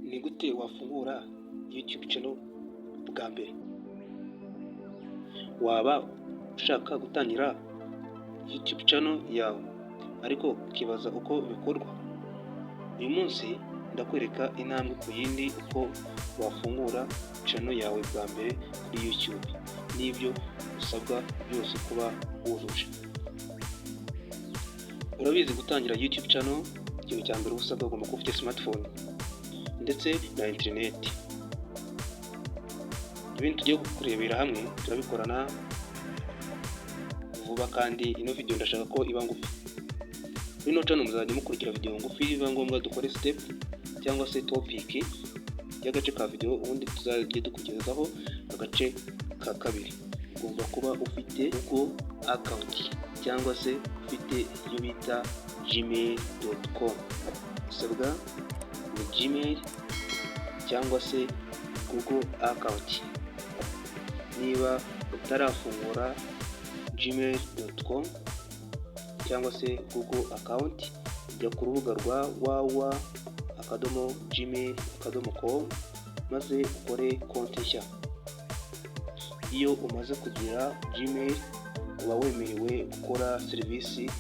Ni gute wafungura YouTube channel bwa mbere? Waba ushaka gutangira YouTube channel yawe ariko ukibaza uko bikorwa? Uyu munsi ndakwereka intambwe ku yindi uko wafungura channel yawe bwa mbere kuri YouTube n'ibyo usabwa byose kuba wujuje. Urabizi, gutangira YouTube channel, ikintu cya mbere uba usabwa, ugomba kuba ufite smartphone ndetse na interineti. Ibindi tugiye kurebera hamwe turabikorana vuba, kandi ino video ndashaka ko iba ngufi. Kuri ino channel muzajya mukurikira video ngufi, biba ngombwa dukore step cyangwa se topic y'agace ka video, ubundi tuzajye tukugezaho agace ka kabiri. Ugomba kuba ufite Google account cyangwa se ufite iyo bita gmail.com. Usabwa ni Gmail cyangwa se Google account. Niba utarafungura gmail.com cyangwa se Google account, jya ku rubuga rwa www.gmail.com maze ukore konti nshya. Iyo umaze kugira Gmail, uba wemerewe gukora serivisi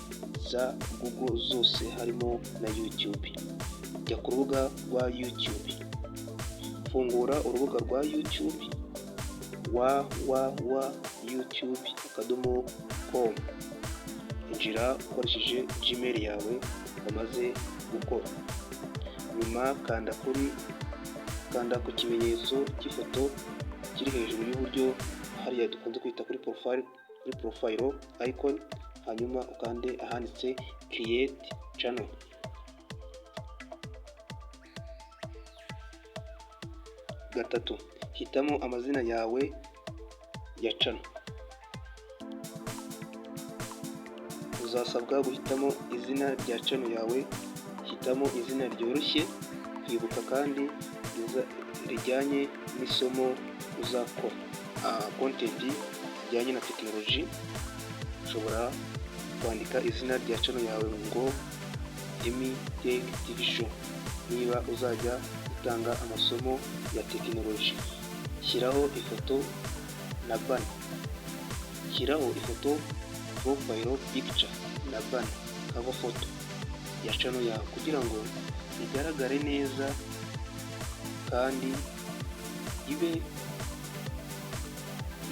za Google zose, harimo na YouTube. Jya ku rubuga rwa YouTube, fungura urubuga rwa YouTube www.youtube.com, injira ukoresheje Gmail yawe wamaze gukora. Nyuma kanda ku kimenyetso cy'ifoto kiri hejuru y'uburyo, hariya dukunze kwita kuri profile, kuri profile icon, hanyuma ukande ahanditse "Create channel". Gatatu, hitamo amazina yawe ya channel. Uzasabwa guhitamo izina rya channel yawe. Hitamo izina ryoroshye kwibuka kandi rijyanye n'isomo uzakora, content zijyanye na tekinoloji. Ushobora kwandika izina rya channel yawe ngo Emi Tech TV Show. Niba uzajya utanga amasomo ya tekinoloji, shyiraho ifoto na banner. Shyiraho ifoto, profile picture, na banner, cover photo, ya channel yawe kugira ngo igaragare neza kandi ibe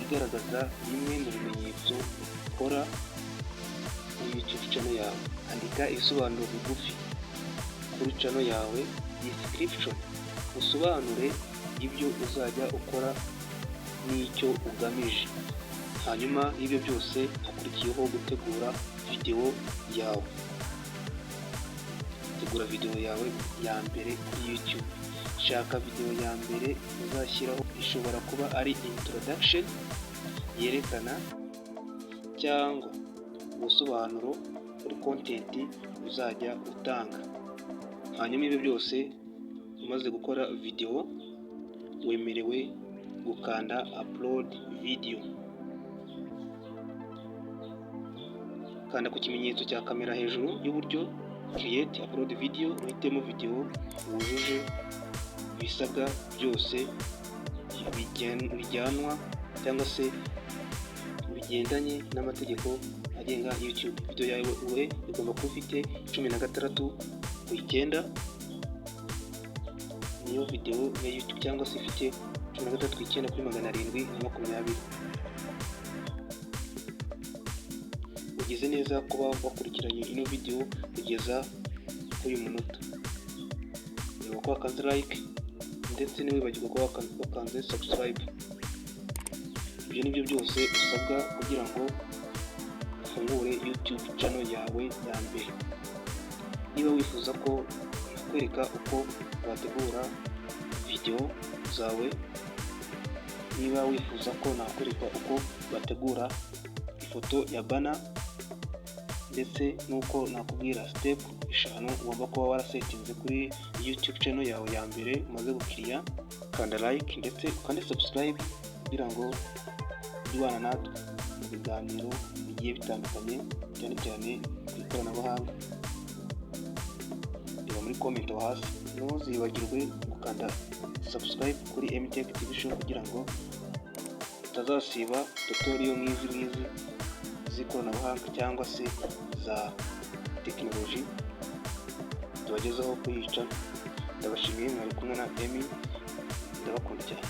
igaragaza bimwe mu bimenyetso ukora muri YouTube channel yawe. Andika ibisobanuro bigufi kuri channel yawe, description, usobanure ibyo uzajya ukora n'icyo ugamije. Hanyuma y'ibyo byose hakurikiyeho gutegura videwo yawe. Tegura videwo yawe ya mbere kuri YouTube. Shaka videwo ya mbere uzashyiraho, ishobora kuba ari introduction yerekana cyangwa ubusobanuro kuri content uzajya utanga. Hanyuma ibyo byose umaze gukora videwo, wemerewe gukanda "Upload video". Kanda ku kimenyetso cya kamera hejuru y'uburyo, create upload video, uhitemo videwo wujuje ibisabwa byose bijyanwa cyangwa se bigendanye n'amategeko agenga YouTube. Video yawe igomba kuba ifite 16:9, niyo video ya YouTube, cyangwa se ifite 16:9 kuri 720. Ugize neza kuba wakurikiranye ino video kugeza kuri uyu munota. Reba ko wakanze like ndetse ntiwibagirwe kuba wakanze subscribe. Ibyo ni byo byose usabwa kugira ngo ufungure YouTube channel yawe ya mbere. Niba wifuza ko nakwereka uko wategura video zawe, niba wifuza ko nakwereka uko bategura ifoto ya banner, ndetse n'uko nakubwira step 5 ugomba kuba warasetinze kuri YouTube channel yawe ya mbere umaze gukiriya, kanda like ndetse ukande subscribe kugira ngo ujye ubana natwe mu biganiro bigiye bitandukanye, cyane cyane ku ikoranabuhanga. Reba muri comment aho hasi, ntuzibagirwe gukanda Kanda subscribe kuri MTech TV Show kugira ngo utazasiba tutorial nk'izi ngizi z'ikoranabuhanga cyangwa se za tekinoloji tubagezaho kuyica. Ndabashimiye, mwari kumwe na Emi, ndabakunda cyane.